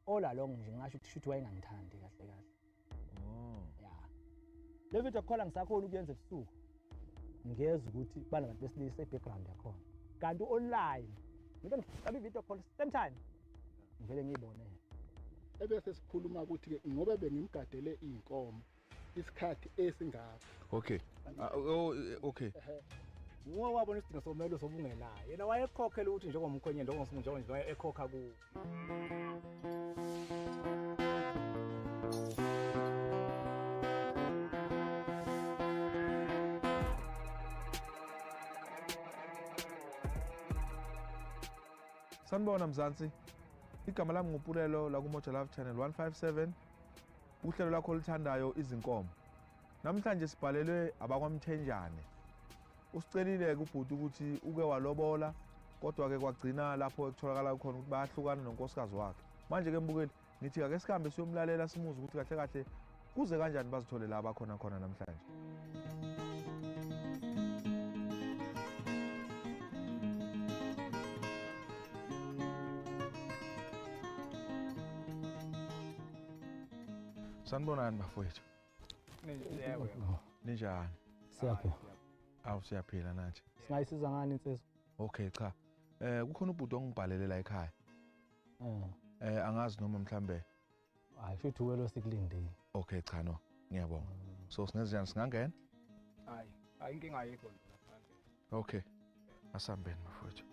All along nje ngisho ukuthi shuthi wayengangithandi kahle kahle. Oh. Yeah. Le video call ngisakhona ukuyenza ebusuku. Ngiyezwa ukuthi banabantu besilisa e-background yakhona. Kanti online ngike ngihlabe i-video call same time. Ngivele ngiyibone. Ebese sikhuluma ukuthi ke ngoba bengimgadele inkomo isikhathi esingaka. Okay. Oh, okay. Nguwe wabona isidingo somelo sobungenayo. Yena wayekhokhela ukuthi njengomkhwenyana njengomuntu ekhokha ku. Sanibona Mzansi. Igama lami nguPulelo la kuMoja Love Channel 157. Uhlelo lakho oluthandayo izinkomo. Namhlanje sibhalelwe abakwaMthenjane. Usicelile ubhuti ukuthi uke walobola kodwa ke kwagcina lapho ekutholakala khona ukuthi bayahlukana nonkosikazi wakhe. Manje ke mbukeli ngithi ake sihambe siyomlalela simuze ukuthi kahle kahle kuze kanjani bazithole la abakhona khona namhlanje. Sanibonani bafowethu. Yebo. Ninjani? Siyaphila. Awu siyaphila nathi. Singayisiza ngani insizwa? Okay cha. Kukhona ubhuti ongibhalele la ekhaya. Angazi noma mhlambe. Hayi futhi uwelo sikulindile. Okay cha no. Ngiyabonga. So singenza singangena? Hayi, hayi inkinga ayikho nje. Okay. Asambeni bafowethu.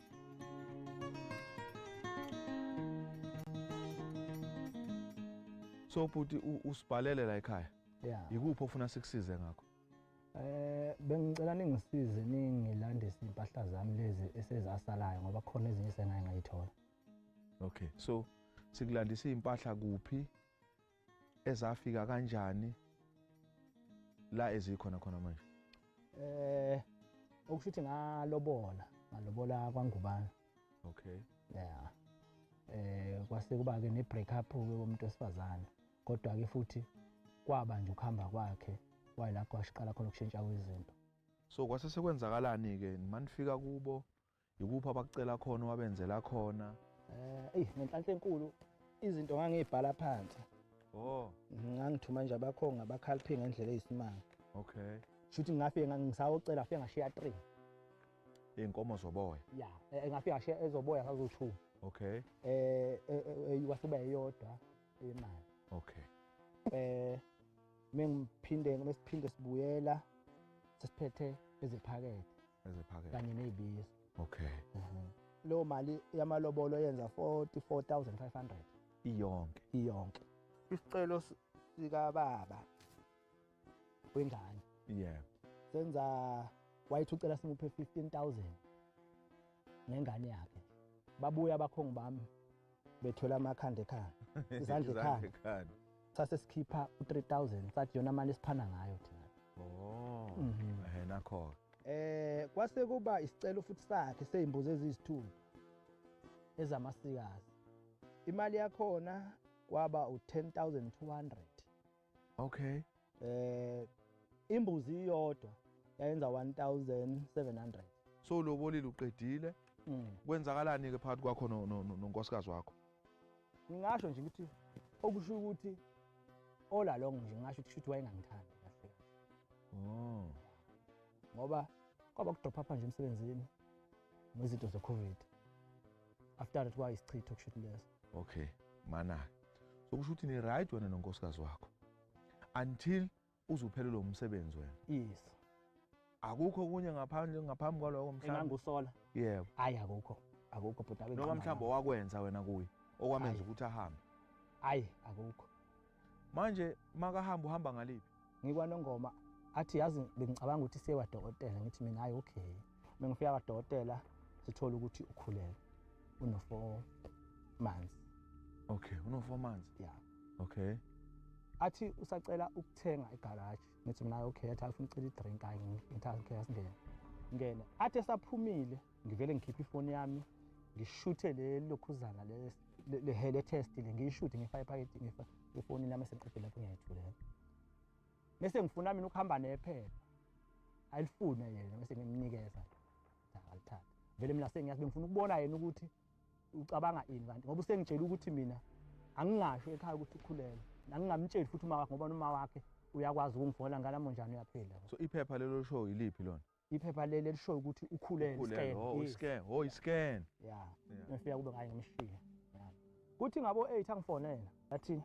So bhuti usibhalele la ekhaya. Yeah. Ikuphi ofuna sikusize ngakho? Bengicela ningisize ningilandise impahla zami lezi esezasalayo ngoba khona ezinye sengaye ngayithola. Okay. So sikulandisa impahla kuphi? Ezafika kanjani? La ezikhona khona manje. Okusho ukuthi ngalobola kwaNgubane. Okay. Yeah. Kwase kuba ke ne break up komuntu wesifazane. Kodwa ke futhi kwaba nje ukuhamba kwakhe wayelapho kwashiqala khona ukushintsha kwezinto. So kwase sekwenzakalani ke manifika kubo ikuphi abakucela khona wabenzela khona? Ngenhlanhla enkulu izinto ngangibhala phansi. Oh. Ngangithuma nje abakhonga abakhaliphe ngendlela eyisimanga. Okay. Shuthi ngafika ngisawocela afika ngashiya 3. Inkomo zoboya. Yeah, ngafika ngashiya ezoboya sazo2. Okay. Kwasuba eyodwa imali. Okay. Mengiphinde mesiphinde sibuyela sesiphethe eziphakethe kanye nezibizo. Okay. Leyo mali yamalobolo yenza 44,500 iyonke. Iyonke. Isicelo sika baba wengane. Yeah. Senza wayethi ucela simuphe 15,000 ngengane yakhe. Babuya abakhongi bami bethola amakhanda ekhanda, izandla ekhanda. Sase sikhipha u3000 sathi yona mali esiphana ngayo thina. Oh. Nakho. Kwase kuba isicelo futhi sakhe sezimbuzi eziyisithupha ezamasikazi. Imali yakhona kwaba u10,200. Okay. Imbuzi iyodwa yayenza 1,700. So lobolile uqedile. Kwenzakalani ke phakathi kwakho nonkosikazi wakho? Ngingasho nje ukuthi okusho ukuthi all along nje ngisho ukuthi shuthi wayengangithandi kahle kahle. Oh. Ngoba kwaba kudrop up nje emsebenzini ngezinto ze-COVID. After that kwayisichitho kushuthi leso. Okay, mana. So kusho ukuthi ni right wena nonkosikazi wakho until uzuphelelwe umsebenzi wena. Yes. Akukho kunye ngaphandle ngaphambi kwaloko mhlawumbe. Engangusola. Yebo. Hayi akukho. Akukho bhuti abe. Noma mhlawumbe wakwenza wena kuye okwamenza ukuthi ahambe. Hayi akukho. Manje makahamba uhamba ngaliphi? Ngikwanongoma athi yazi bengicabanga ukuthi siye kwadokotela ngithi mina hayi okay. Mengifika kwadokotela sithola ukuthi ukhulelwe. Uno 4 months. Okay, uno 4 months. Yeah. Okay. Athi usacela ukuthenga igarage. Ngithi mina okay, athi afuna ucela idrink hayi ngithi okay asingene. Ngene. Athi esaphumile ngivele ngikhipha ifoni yami ngishuthe le lokhuzana le hele test le ngiyishuthe ngifake ephakethini ngifake ifoni nami sengiqedile lapho ngiyayithulela. Bese ngifuna mina ukuhamba nephepha. Ayilifune yena bese ngimnikeza. Alithatha. Vele mina sengiyazi bengifuna ukubona yena ukuthi ucabanga ini kanti ngoba usengitshela ukuthi mina Angingasho ekhaya ukuthi ukhulelwe. Angingamtsheli futhi uma wakhe ngoba noma wakhe uyakwazi ukungifona ngalamo njani uyaphila. So iphepha lelo show iliphi lona? Iphepha leli elishoyo ukuthi ukhulelwe scan. Oh scan. Oh scan. Yeah. Ngifika kube ngaye ngimshiya. Kuthi ngabo 8 angifonela athi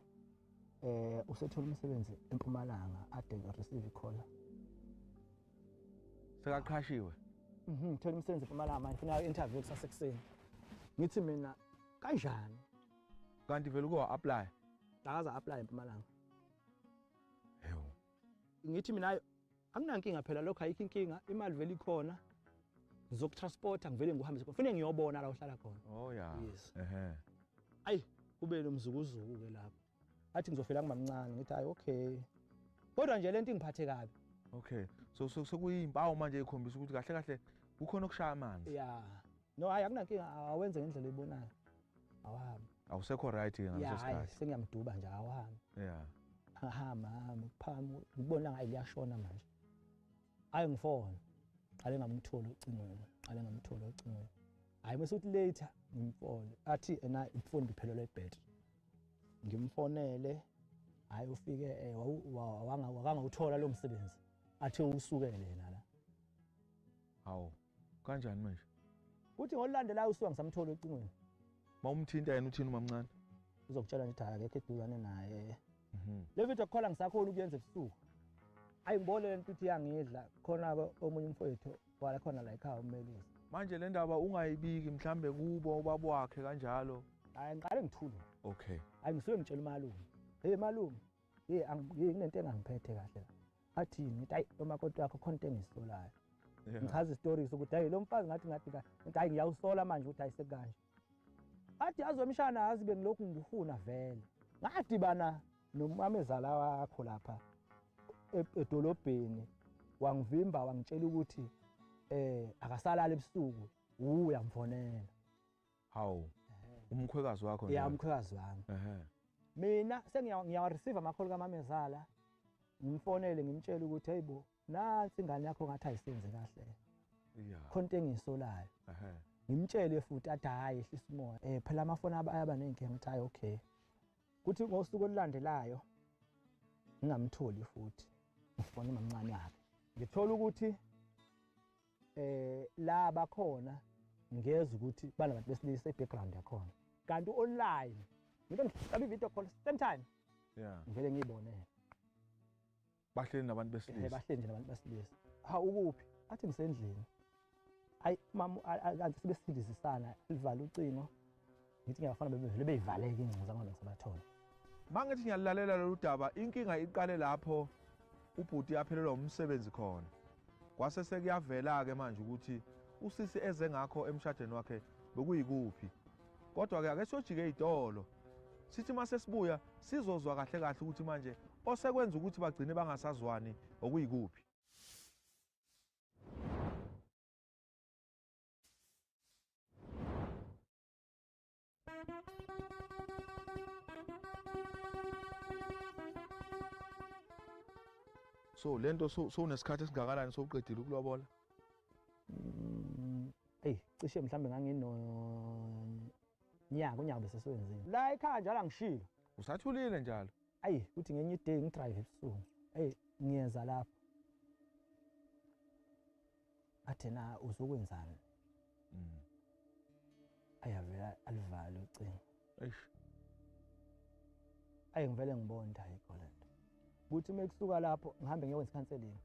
usethola umsebenzi eMpumalanga ade receive call. Sekaqhashiwe. Thola umsebenzi eMpumalanga manje funa interview kusasekuseni. Ngithi mina kanjani? Kanti vele uko apply. Akaza apply eMpumalanga. Yebo. Ngithi mina akunankinga phela lokho ayikho inkinga imali vele ikhona. Ngizokutransporta ngivele ngikuhambise khona. Kufanele ngiyobona la uhlala khona. Oh yeah. Yes. Ayi kube lo mzukuzuku ke lapho. Athi ngizofela ngimamncane ngithi hayi okay. Kodwa nje lento ingiphathe kabi. Okay. So sekuyimpawu manje ikhombisa ukuthi kahle kahle kukhona okushaya amanzi. Yeah. No hayi akunankinga awenze ngendlela oyibonayo. Awahambi. Awusekho right ke ngaleso sikhathi. Sengiyamduba nje awahambi. Yeah. Ahamba phakamu ngibona ngayi liyashona manje. Ayi ngifona. Qale ngamthola ucingweni. Qale ngamthola ucingweni. Hayi mase uthi later ngimfone. Athi ena ifoni iphelelwe ibhetri. Ngimfonele hayi ufike wakangawuthola lo msebenzi. Athe usukele yena la. Hawu kanjani manje? Kuthi ngolandelayo usuka ngisamthola ucingweni. Mawumthinta yena uthini mamncane? Uzokutshela nje ukuthi akekho eduzane naye. Le video call ngisakhona ukuyenza ebusuku. Hayi ngibone lento ukuthi iyangidla khona ke omunye umfowethu wala khona la ekhaya umelusi. Manje le ndaba ungayibiki mhlambe kubo ubaba wakhe kanjalo. Hayi ngiqale ngithule. Okay. Hayi ngisuke ngitshela umalume. Hey malume, hey nginento engangiphethe kahle la. Athi ngithi hayi umakoti wakho khona into engisolayo. Ngichaza istory sokuthi hayi lo mfazi ngathi ngathi hayi ngiyawusola manje ukuthi hayi sekanje. Athi azomshana azi bengilokhu ngifuna vele. Ngadibana nomamezala wakho lapha edolobheni wangivimba wangitshela ukuthi akasalala ebusuku uyamfonela. Hawu. Umkhwekazi wakho nje? Yeah, umkhwekazi wami. Mina sengiyawa receive amakholi kamamezala ngimfonele ngimtshela ukuthi hey bo nansi ingane yakho ngathi ayisenze kahle. Yeah. Khona into engisolayo. Ngimtshele futhi athi hayi ehlisa umoya. Phela amafoni ayaba nenkinga ngithi hayi okay. Kuthi ngosuku olulandelayo ngingamtholi futhi ngifone mamncane wakhe. Ngithola ukuthi la bakhona ngiyeza ukuthi banabantu besilisa e-background yakhona. Kanti online ngibe ngihlabe i-video call same time. Yeah. Ngivele ngiyibonele. Bahleli nabantu besilisa. Bahleli nje nabantu besilisa. Ha ukuphi? Athi ngisendlini. Hayi mama kanti sibe sidizisana livala ucingo. Ngithi ngiyafana bebevele beyivaleke ingcingo zami ngisabathola. Mangithi ngiyalalela lolu daba inkinga iqale lapho ubhuti aphelelwa umsebenzi khona. Kwase sekuyavela ke manje ukuthi usisi eze ngakho emshadweni wakhe bekuyikuphi. Kodwa ke ake siyojike idolo. Sithi mase sibuya sizozwa kahle kahle ukuthi manje osekwenza ukuthi bagcine bangasazwani okuyikuphi. So lento so unesikhathi esingakanani sokuqedile ukulobola? Hey, cishe mhlambe ngangino nyaka unyaka bese siwenzile. La ekhaya njalo angishilo. Usathulile njalo? Ayi, kuthi ngenye iday ngidrive ebusuku. Hey, ngiyeza lapho. Athe na uzokwenzani? Ayavela alivale ucingo. Eish. Ayi ngivele ngibone ukuthi ayikho lento. Kuthi mekusuka lapho ngihambe ngiyokwenza counseling.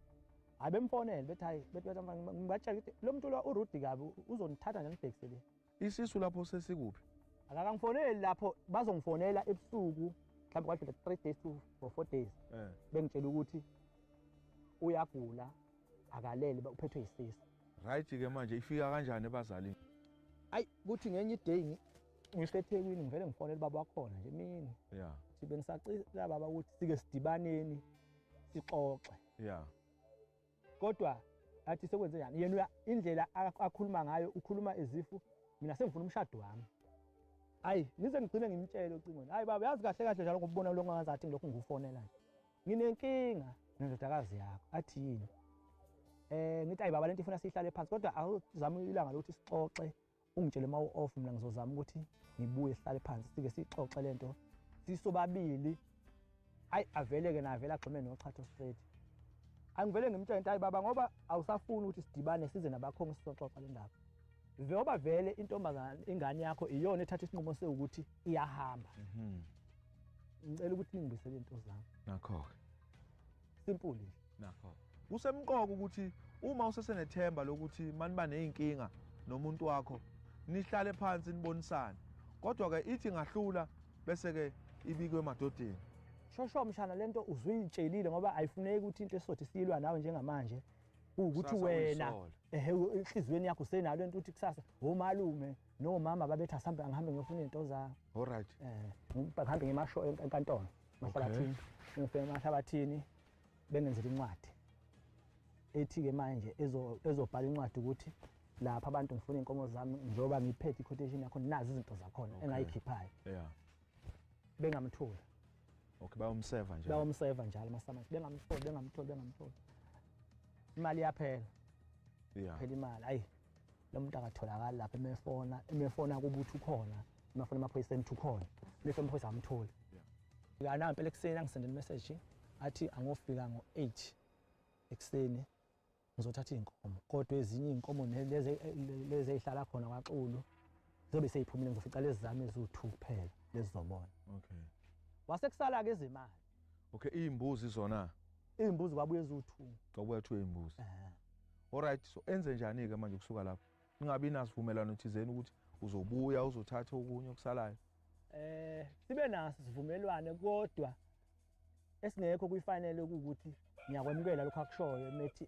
Hayi bemfonele bethi hayi bethi ngibatshela ukuthi lo muntu lo urude kabi uzonithatha nje ngibhekisele. Isisu lapho sesikuphi? Akakangifoneli lapho bazongifonela ebusuku mhlawumbe kwadlula 3 days to 4 days. Bengitshela ukuthi uyagula akalele uphethwe yisisu. Right ke manje ifika kanjani ebazalini? Ayi kuthi ngenye iday ngiseThekwini ngivele ngifonele baba wakhona nje emini. Yeah. Sibe ngisacela baba ukuthi sike sidibaneni sixoxe. Yeah. Kodwa athi sekwenze njani yena indlela akhuluma ngayo ukhuluma izifu mina sengifuna umshado wami. Ayi nize ngigcine ngimtshele ucingweni. Hayi baba yazi kahle kahle njalo ngokubona lokho ngazathi ngilokhu ngikufonela nje. Nginenkinga nendodakazi yakho. Athi yini? Ngithi ayi baba lento ifuna sihlale phansi kodwa awuzame ilanga lokuthi sixoxe ungitshele uma u-off mina ngizozama ukuthi ngibuye sihlale phansi sike sixoxe lento Sisobabili. Hayi avele ke navela agxume nochatho straight. Angivele ngimtshele hayi baba ngoba awusafuni ukuthi sidibane size nabakhongi sizoxoxa le ndaba. Ngoba vele intombazana ingane yakho iyona ethatha isinqumo sekuthi iyahamba. Ngicela ukuthi ningibuyisele into zami. Nakho-ke. Simple nje. Nakho. Kusemqoka ukuthi uma usesenethemba lokuthi maniba nezinkinga nomuntu wakho nihlale phansi nibonisane. Kodwa ke ithi ngahlula bese ke ibikwe emadodeni. Shosho mshana lento uzuyitshelile ngoba ayifuneki ukuthi into esothi siyilwa nawe njengamanje. Ukuthi wena enhliziyweni yakho usenalo into ukuthi kusasa omalume nomama babethi asambe angihambe ngiyofuna izinto zami. All right. Ngihambe ngimasho enkantolo Mahlabathini. Ngifike Mahlabathini bengenzela incwadi. Ethi ke manje ezobhala incwadi ukuthi lapha abantu ngifuna inkomo zami njengoba ngiphethe i-quotation yakho nazi izinto zakhona engayikhiphayo. Yeah. Bengamthola. Okay, bayomseva nje. Bayomseva njalo masamanje. Bengamthola. Imali yaphela. Yeah. Phela imali. Ayi. Lo muntu akatholakali lapha emefona kubuthi ukhona, emefona amaphoyisa enithu ukhona. Leso amaphoyisa amthola. Yeah. Kana impela ekseni angisendele message athi angofika ngo8 ekseni ngizothatha inkomo. Kodwa ezinye inkomo lezi ezihlala khona kwaXulu zobe seyiphumile ngizofica lezi zami eziwu2 kuphela lezizobona. Okay. Wasekusala ke izimali. Okay, izimbuzi zona. Izimbuzi kwabuye eziwu2. Kwabuya 2 izimbuzi. Alright, so enze njani ke manje kusuka lapho? Ningabi nasivumelano thizeni ukuthi uzobuya uzothatha okunye okusalayo. Sibe naso sivumelwane kodwa esingekho kuyifanele ukuthi ngiyakwemukela lokho akushoyo emethi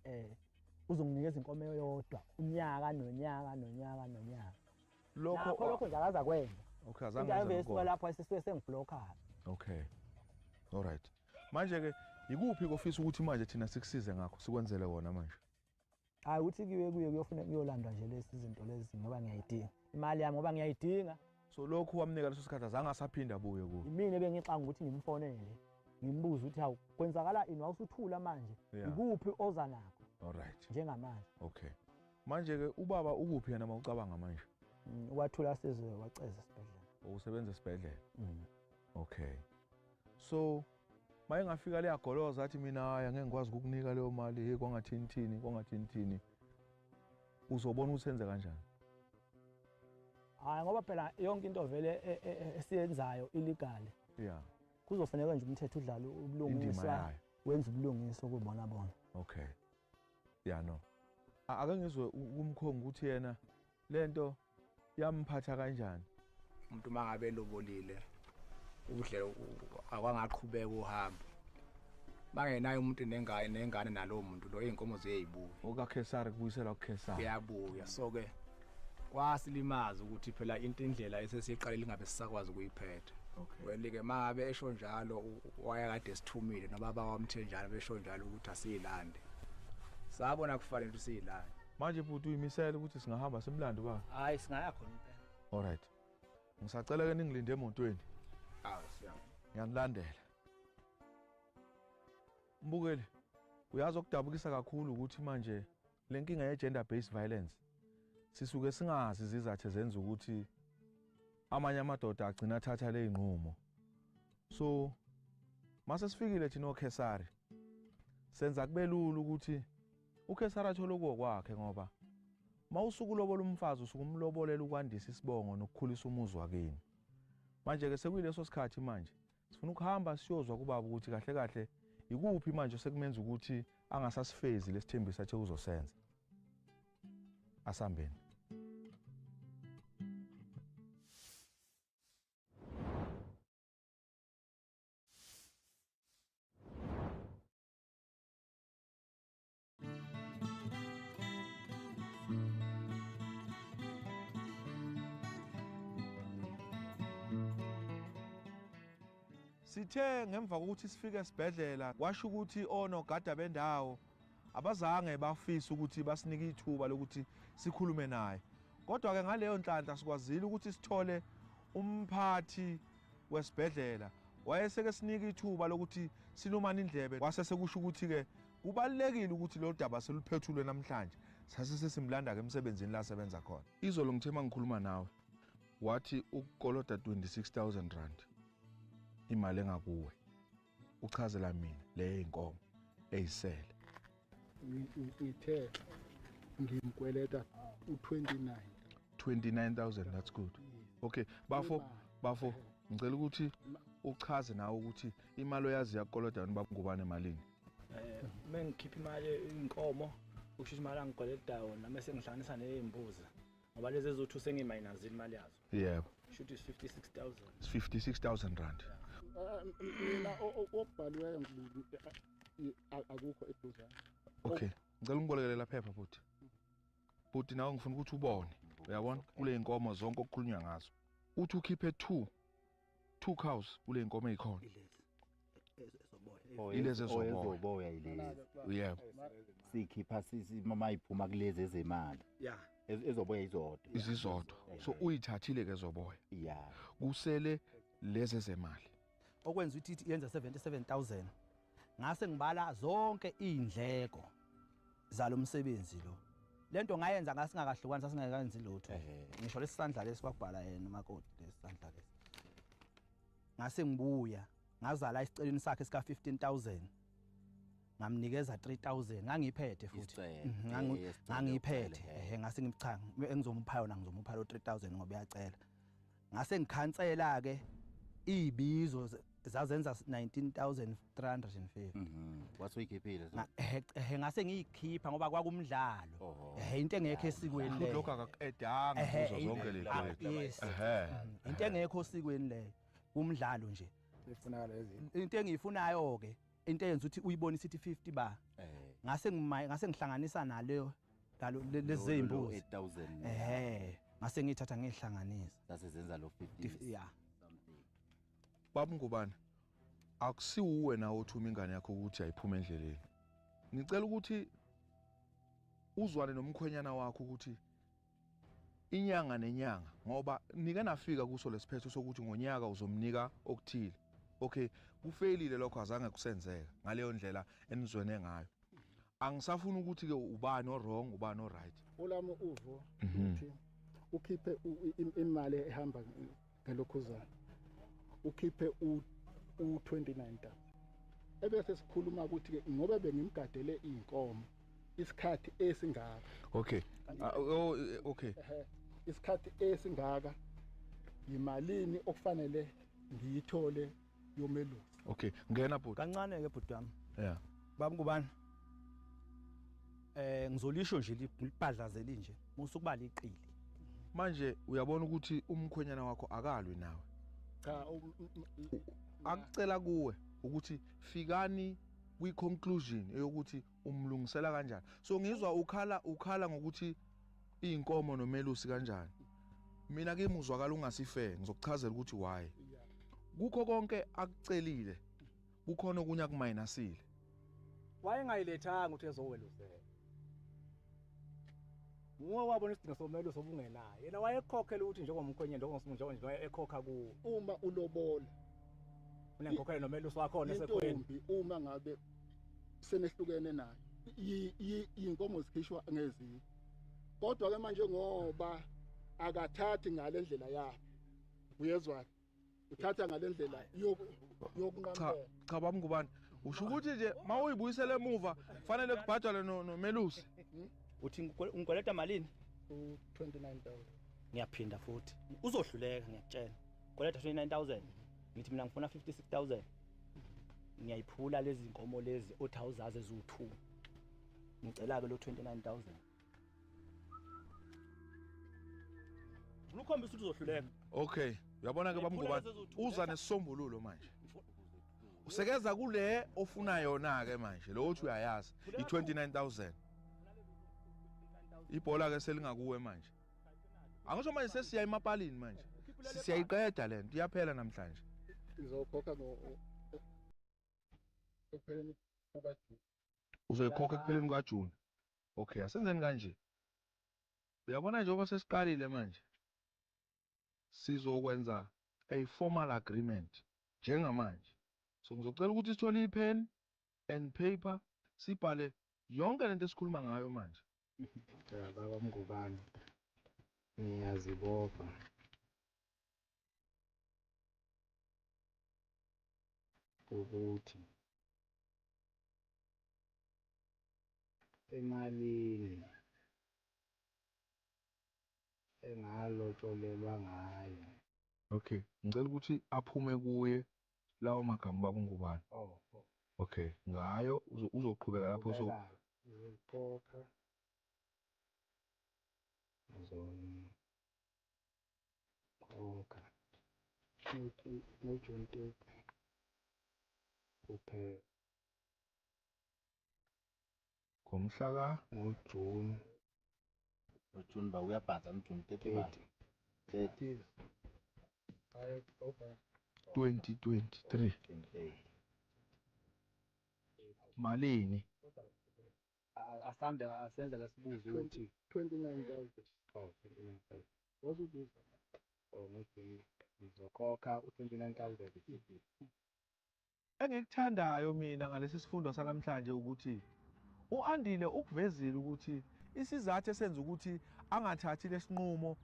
uzonginikeza inkomo eyodwa unyaka nonyaka nonyaka nonyaka. Lokho nje akaza kwenza. Okay, azange enze. Lapho ayisisuke sengibhlocka. Okay. Alright. Manje ke ikuphi kofisa ukuthi manje thina sikusize ngakho sikwenzele wona manje? Hayi ukuthi kuye kuyofuna kuyolandwa nje lezi izinto lezi ngoba ngiyayidinga. Imali yami ngoba ngiyayidinga. So lokhu wamnika leso sikhathi azange asaphinda abuye kuwe. Mina bengixanga ukuthi ngimfonele. Ngimbuza ukuthi hawu kwenzakala ini wawusuthula manje ikuphi oza nakho? Alright. Njengamanje. Okay. Manje ke ubaba ukuphi yena mawucabanga manje? Wathula sizwe waceza esibhedlela. Usebenza esibhedlela. Okay. So mayengafika leyagoloza athi mina hayi angeke ngikwazi ukukunika leyo mali hey kwangathini kwangathini. Uzobona ukuthi senze kanjani? Hayi ngoba phela yonke into vele esiyenzayo illegal. Yeah. Kuzofuneka nje umthetho udlale ubulungiswa wenza ubulungiswa kubona bona. Okay. Yeah no. Ake ngizwe kumkhongi ukuthi yena lento yamphatha kanjani. Umuntu mangabe lobolile udlela akwangaqhubeka uhambo. Bangenayo umuntu nengane nalowo muntu lo inkomo ziyayibuya. OkaKhesari kubuyisela kuKhesari. Kuyabuya. So ke kwasilimaza ukuthi phela into indlela esesiqalile ingabe sisakwazi ukuyiphetha. Okay. Wena ke mabe esho njalo wayekade sithumile nobaba wamthenjana besho njalo ukuthi asiyilande. Sabona kufanele ukuthi siyilande. Manje bhuti uyimisela ukuthi singahamba simlande baba? Hayi singaya khona impela. Alright. Ngisacela ke ningilinde emotweni. Awu siyabonga. Ngiyanilandela. Mbukeli, uyazi okudabukisa kakhulu ukuthi manje lenkinga ye gender based violence sisuke singazi izizathu zenza ukuthi amanye amadoda agcina athatha le inqumo. So mase sifikile thina oKhesari senza kube lula ukuthi uKhesari athole okwakhe ngoba mawusuku lobola umfazi usuku umlobolela ukwandisa isibongo nokukhulisa umuzi wakini. Manje ke sekuyileso sikhathi manje sifuna ukuhamba siyozwa kubaba ukuthi kahle kahle ikuphi manje sekumenza ukuthi angasasifezi lesithembiso athe uzosenza. Asambeni. Sithe ngemva kokuthi sifike esibhedlela kwasho ukuthi onogada bendawo abazange bafisa ukuthi basinike ithuba lokuthi sikhulume naye. Kodwa ke ngaleyo nhlanhla sikwazile ukuthi sithole umphathi wesibhedlela wayeseke sinika ithuba lokuthi silumane indlebe kwase sekusho ukuthi ke kubalekile ukuthi lo daba seluphethulwe namhlanje sase sesimlanda ke emsebenzini la sebenza khona. Izolo ngithe mangikhuluma nawe wathi ukukoloda 26,000 rand. Imali engakuwe. Uchazela mina le inkomo eyisele. Ngithe ngimkweleta u29. 29,000, that's good. Okay, bafo ngicela ukuthi uchaze nawe ukuthi imali oyazi yakoloda yona babungubane emalini. Mengikhipha imali inkomo ukusho imali angikweleta yona mase ngihlanganisa nezimbuzi ngoba lezi ezothu sengiminusile imali yazo. Yebo. Shoot is 56,000. It's 56,000 rand. Mina okubhaliweyo akukho eduzane. Okay, ngicela ungibolekele lapha futhi. Bhuti nawe ngifuna ukuthi ubone. Uyabona kule inkomo zonke okukhulunywa ngazo. Uthi ukhiphe 2 cows kule inkomo ezikhona. Ilezi ezoboya ilezi. Yebo. Sikhipha mama iphuma kulezi ezemali. Yeah. Ezoboya izodwa. Izizodwa. So uyithathile ke ezoboya. Yeah. Kusele lezi ezemali. Okwenza ukuthi yenza 77,000. Ngase ngibala zonke indleko zalomsebenzi lo. Lento ngayenza ngasingakahlukani sasingakayenzi lutho. Ngisho lesandla lesi kwakubhala yena umakoti lesandla lesi. Ngase ngibuya ngazala isiceleni sakhe sika 15,000. Ngamnikeza 3,000 ngangiphethe futhi. Ngangiphethe ngase ngimcha engizomupha yona ngizomupha lo 3,000 ngoba uyacela. Ngase ngikhansela ke izibizo zazenza 19,350. Wathi uyikhiphile. Ngase ngiyikhipha ngoba kwakumdlalo. Into engekho esikweni leyo. Lokho akakuedanga kuzo zonke lezi. Into engekho osikweni leyo. Umdlalo nje. Ifunakala lezi. Into engiyifunayo ke into eyenza ukuthi uyibone isithi 50 ba. Ngase ngihlanganisa naleyo lezi zimbuzi 8,000. Ngase ngithatha ngihlanganisa. Sase zenza lo 50. Yeah. Babungubani akusiwuwe nawe othuma ingane yakho ukuthi ayiphume endleleni. Ngicela ukuthi uzwane nomkhwenyana wakho ukuthi inyanga nenyanga ngoba nike nafika kuso lesiphetho sokuthi ngonyaka uzomnika okuthile. Okay, kufailile lokho azange kusenzeka ngaleyo ndlela enizwene ngayo. Angisafuni ukuthi ke ubani o wrong ubani o right. Olami uvo ukuthi ukhiphe imali ehamba ngelokhuzana. Ukhiphe u29,000. Ebese sikhuluma ukuthi ke ngoba bengimgadele inkomo isikhathi esingaka. Okay. Okay. Isikhathi esingaka yimalini okufanele ngiyithole yomelusi. Okay, ngena bhuti. Kancane ke bhuti wami. Yeah. Baba ngubani? Ngizolisho nje libhadlazeli nje. Musukuba liqili. Manje uyabona ukuthi umkhwenyana wakho akalwi nawe. Cha, akucela kuwe ukuthi fikani kwi conclusion eyokuthi umlungisela kanjani. So ngizwa ukhala ngokuthi inkomo nomelusi kanjani. Mina ke muzwakala ungasifair, ngizokuchazela ukuthi why. Kukho konke akucelile kukhona okunye akuminusile. Wayengayilethanga ukuthi ezoweluzela. Nguwe wabona isidingo somelusi obungenayo. Yena wayekhokhela ukuthi njengomkhwenyana njengoba ekhokha kuwo. Uma ulobola unengikhokhela nomelusi wakhona esekhweni. Uma ngabe senehlukene nayo inkomo zikhishwa ngezinye. Kodwa ke manje ngoba akathathi ngale ndlela yakhe. Uyezwa? Uthatha ngale ndlela yokunqamela. Cha babungubani usho ukuthi nje mawuyibuyisele emuva fanele kubhadalwe nomelusi. Uthi ngikweleta malini? U29,000. Ngiyaphinda futhi. Uzohluleka ngiyakutshela. Ngikweleta 29,000. Ngithi mina ngifuna 56,000. Ngiyayiphula lezi inkomo lezi othi awuzazi eziwu2. Ngicela ke lo 29,000. Ukhombisa ukuthi uzohluleka. Okay, uyabona ke babungubani uza nesisombululo manje. Usekeza kule ofuna yona ke manje lo uthi uyayazi i29000. Ibhola ke selingakuwe manje. Angisho manje sesiya emapalini manje. Siyayiqeda lento iyaphela namhlanje. Ngizokhokha ngo ekupheleni kukaJuni. Uzoyikhokha ekupheleni kukaJuni. Okay, asenzeni kanje. Uyabona njengoba sesiqalile manje. Sizokwenza a formal agreement njengamanje. So ngizocela ukuthi sithole ipen and paper sibhale yonke lento esikhuluma ngayo manje. Baba Mngubane, ngiyazibopha. Ukuthi emalini engalotsholelwa ngayo. Okay, ngicela ukuthi aphume kuye lawo magama baba uNgubane. Oh. Okay, ngayo uzoqhubeka lapho so uzokhokha. Uzokhokha ngoJune 30 kuphela. Ngomhla ka ngoJune. NgoJune ba uyabhaza ngoJune 30. 30. 2023. Malini? Asambe asenze lasibuze ukuthi 29,000. Oh, 29,000. Wazubuza. Oh, ngoJune ngizokhokha u-29,000. Engikuthandayo mina ngalesi sifundo sanamhlanje ukuthi uAndile ukuvezile ukuthi isizathu esenza ukuthi angathathi lesinqumo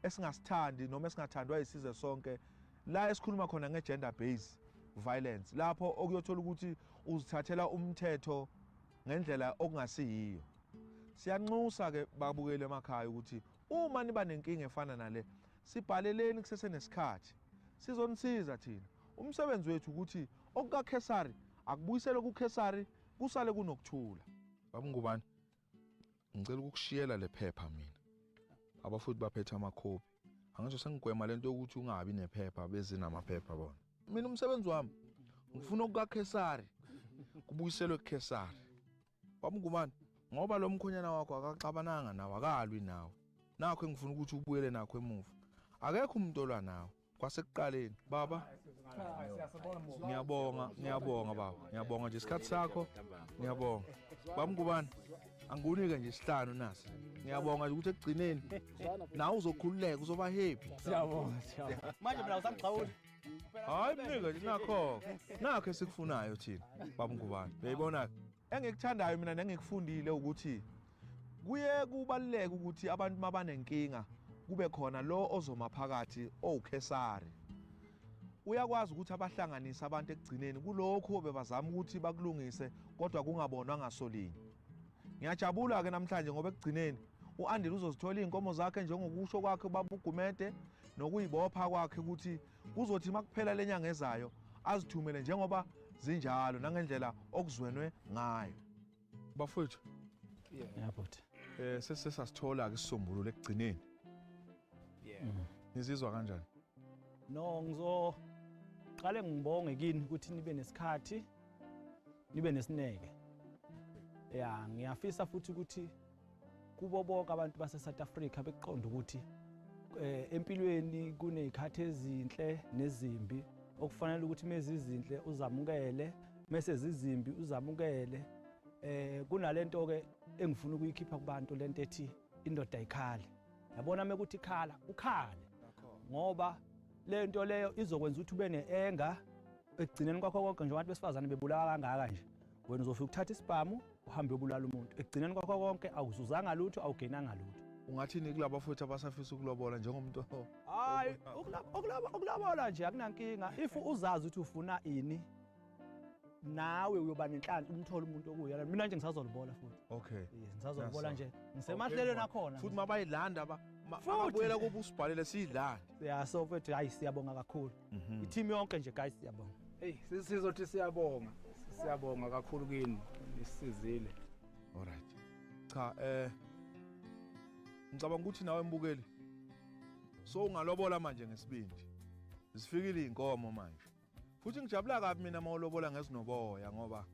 esingasithandi noma esingathandwa isizwe sonke la esikhuluma khona nge-gender based violence, lapho okuyothola ukuthi uzithathela umthetho ngendlela okungasiyiyo. Siyanxusa ke babukele emakhaya ukuthi uma niba nenkinga efana nale, sibhaleleni kusesenesikhathi, sizonisiza thina. Umsebenzi wethu ukuthi okukaKhesari akubuyiselwe kuKhesari, kusale kunokuthula. Baba Ngubane, ngicela ukukushiyela le phepha mina. Abafundi baphethe amakhophi. Angisho sengigwema lento yokuthi ungabi nephepha bezinamaphepha bona. Mina umsebenzi wami ngifuna okukaKhesari kubuyiselwe kuKhesari. Baba Ngubane, ngoba lo mkhonyana wakho akaxabananga nawe, akalwi nawe. Nakho engifuna ukuthi ubuyele nakho emuva. Akekho umuntu olwa nawe kwasekuqaleni. Baba, ngiyabonga, ngiyabonga baba. Ngiyabonga nje isikhathi sakho. Ngiyabonga. Baba Ngubane, angikunike nje isihlanu nasi. Ngiyabonga nje ukuthi ekugcineni nawe uzokhululeka, uzoba happy. Siyabonga, siyabonga. Manje mina usangixhawula. Hayi mnika nje nakho. Nakho esikufunayo thina baba Ngubane. Uyayibona ke? Engikuthandayo mina nengikufundile ukuthi kuye kubaluleke ukuthi abantu mabanenkinga kube khona lo ozoma phakathi owuKhesari. Uyakwazi ukuthi abahlanganise abantu ekugcineni kulokhu bebazama ukuthi bakulungise kodwa kungabonwa ngasolinye. Ngiyajabula ke namhlanje ngoba ekugcineni uAndile uzozithola izinkomo zakhe njengokusho kwakhe baba uGumede nokuyibopha kwakhe ukuthi kuzothi makuphela lenyanga ezayo azithumele njengoba zinjalo nangendlela okuzwenwe ngayo. Bafowethu, Yabhuti. Sesasithola ke isisombululo ekugcineni. Nizizwa kanjani? No, ngizoqale ngibonge kini ukuthi nibe nesikhathi, nibe nesineke. Ya, ngiyafisa futhi ukuthi kubo bonke abantu base South Africa beqonde ukuthi empilweni kunezikhathi ezinhle nezimbi, okufanele ukuthi mezizinhle uzamukele, mase zizimbi uzamukele. Kunalento ke engifuna ukuyikhipha kubantu, lento ethi indoda ayikhali. Yabona mekuthi ikhala, ukhale. Ngoba lento leyo izokwenza ukuthi ube ne-anger ekugcineni kwakho konke. Nje abantu besifazane bebulawa kangaka nje, wena uzofika ukuthatha isibhamu uhambe uyobulala umuntu. Ekugcineni kwakho konke awuzuzanga lutho, awugenanga lutho. Ungathini kulabo futhi abasafisa ukulobola njengomuntu? Hayi, ukulobola nje akunankinga. If uzazi ukuthi ufuna ini, nawe uyoba nenhlanhla umthole umuntu okuyena. Mina nje ngisazolobola futhi. Okay. Yes, ngisazolobola nje. Ngisemahlelweni akhona. Futhi mabayilanda ababuyela kuba usibhalele siyilande. Yeah, so mfethu hayi siyabonga kakhulu. I-team yonke nje guys siyabonga. Hey, sizothi siyabonga. Siyabonga kakhulu kini, nisizile. All right. Cha, ngicabanga ukuthi nawe mbukeli so ungalobola manje ngesibindi. Zifikile inkomo manje. Futhi ngijabula kabi mina mawulobola ngezinoboya ngoba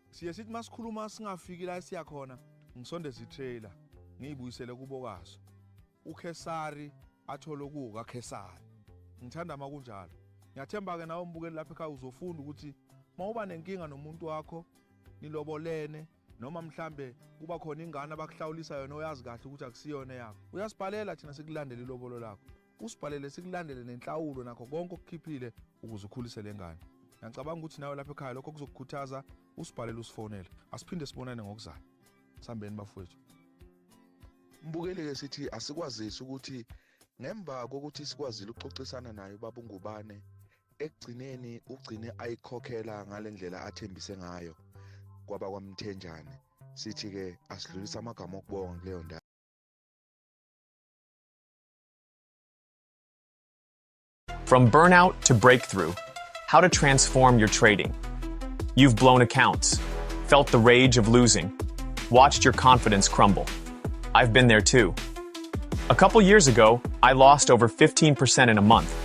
siye sithi masikhuluma singafiki la siya khona, ngisondeza i-trailer ngiyibuyisele kubokazo. uKhesari athole okuka Khesari. Ngithanda makunjalo. Ngiyathemba ke nawe mbukeli lapha ekhaya uzofunda ukuthi mawuba nenkinga nomuntu wakho nilobolene noma mhlambe kuba khona ingane abakuhlawulisa yona oyazi kahle ukuthi akusiyona yakho. Uyasibhalela thina sikulandele ilobolo lakho. Usibhalele sikulandele nenhlawulo nakho konke okukhiphile ukuze ukhulise lengane. Ngiyacabanga ukuthi nawe lapha ekhaya lokho kuzokukhuthaza, usibhalele usifonele. Asiphinde sibonane ngokuzayo. Sambeni bafowethu. Mbukeli ke sithi asikwazisi ukuthi ngemva kokuthi sikwazile ukuxoxisana naye ubaba uNgubane Ekugcineni ugcine ayikhokhela ngalendlela athembise ngayo kwaba kwaMthenjane. Sithi ke asidlulise amagama okubonga kuleyo ndawo. From burnout to breakthrough, how to transform your trading. You've blown accounts, felt the rage of losing, watched your confidence crumble. I've been there too. A couple years ago, I lost over 15% in a month.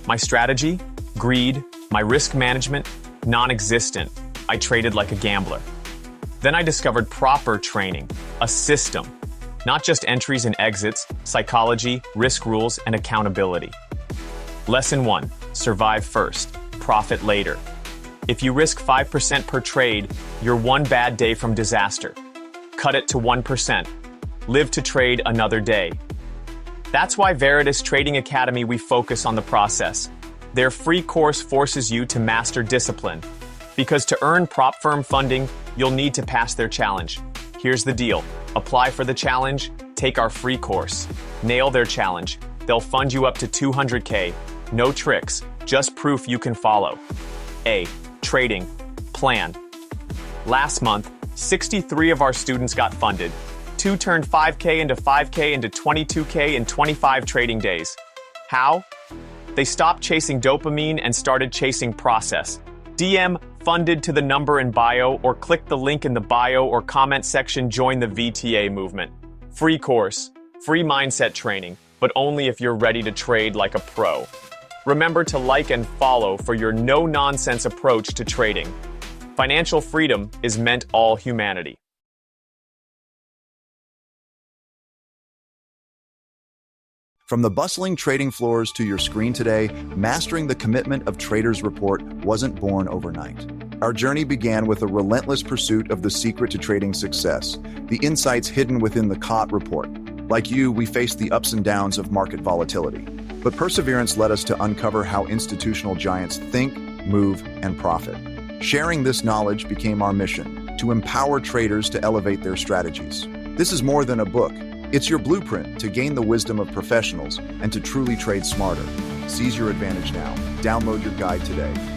My strategy, greed, my risk management, non-existent. I traded like a gambler. Then I discovered proper training, a system, not just entries and exits, psychology, risk rules, and accountability. Lesson 1, survive first, profit later. If you risk 5% per trade, you're one bad day from disaster. Cut it to 1%. Live to trade another day. That's why Veritas Trading Academy, we focus on the process. Their free course forces you to master discipline. Because to earn prop firm funding, you'll need to pass their challenge. Here's the deal. Apply for the challenge, take our free course. Nail their challenge. They'll fund you up to 200K. No tricks, just proof you can follow. A. Trading plan. Last month, 63 of our students got funded. 2 turned 5K into 5K into 22K in 25 trading days. How? They stopped chasing dopamine and started chasing process. DM funded to the number in bio or click the link in the bio or comment section, join the VTA movement. Free course, free mindset training, but only if you're ready to trade like a pro. Remember to like and follow for your no-nonsense approach to trading. Financial freedom is meant all humanity. From the bustling trading floors to your screen today, mastering the Commitment of Traders report wasn't born overnight. Our journey began with a relentless pursuit of the secret to trading success, the insights hidden within the COT report. Like you, we faced the ups and downs of market volatility. But perseverance led us to uncover how institutional giants think, move, and profit. Sharing this knowledge became our mission, to empower traders to elevate their strategies. This is more than a book. It's your blueprint to gain the wisdom of professionals and to truly trade smarter. Seize your advantage now. Download your guide today.